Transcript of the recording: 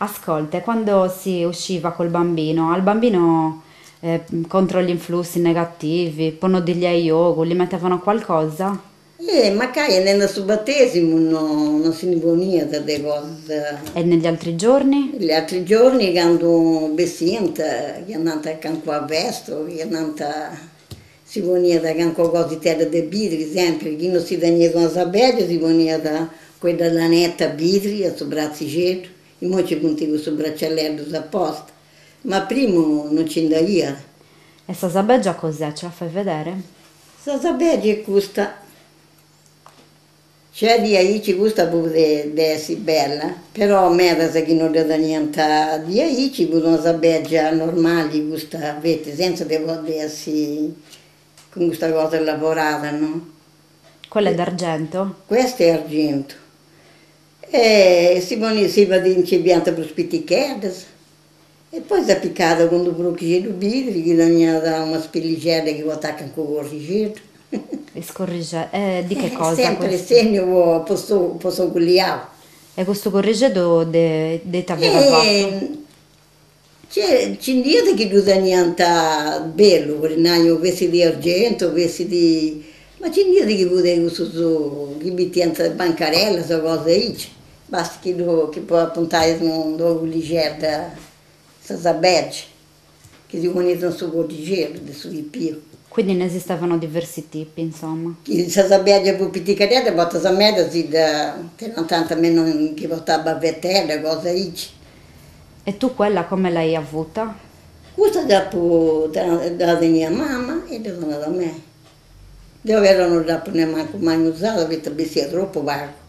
Ascolta, e quando si usciva col bambino, al bambino contro gli influssi negativi, po no ddi liai ogu, li mettevano qualcosa? E mancai andendi a su batesimu no non si ndi poniat de cosas. E negli altri giorni? Gli altri giorni candu bessiant, chi andant a calincuna festa o chi andant, si poniat calincuna cositedda de bidri sempri, chi non si teniat una sabella si poniat quella lanetta bidri a su bratzixeddu, imoi nci funt cussus braccialeddus aposta, ma primu non nci nd'aiat. E sa sabègia cos'è? Ce la fai vedere? Sa sabègia est custa, nc'est di aici custa puru de essi bella, però medas chi non dda teniant di aici fut una sabègia normali custa feti senza de de essi cun custa cosa lavorada no. Quella è d'argento? Questa è argento e si poniat si fadiat nci fiant prus piticheddas e poi s'apicat cun d'unu frochixeddu bidri chi teniat una spillixedda chi portat calincunu corrixeddu. Is corrixeddu, e di che cosa Sempri questo? segnu po su po s'ogu liau. E custu corrixeddu de de ita fiat fatu? Nci nd'iat chi ddu teniant bellu, po ddi nai, o fessit di argentu o fessit di, ma nci nd'iat chi fut de cussus chi bitiant bancarellas o cosa aici, basta chi ddu chi po apuntai una agullixedda sa sabègia, chi si poniat in su coddixeddu de su pipiu. Quindi ne esistevano diversi tipi, insomma. Chi sa sabègia fut piticheddedda, bortas meda si dda tenant meno chi portat bavetedda, cosa aici. E tu quella come l'hai avuta? Custa dd'apu, dda teniat mama e dd'at donada a mei. Deu però non dd'apu nemancu mai usada poita bessiat tropu pagu.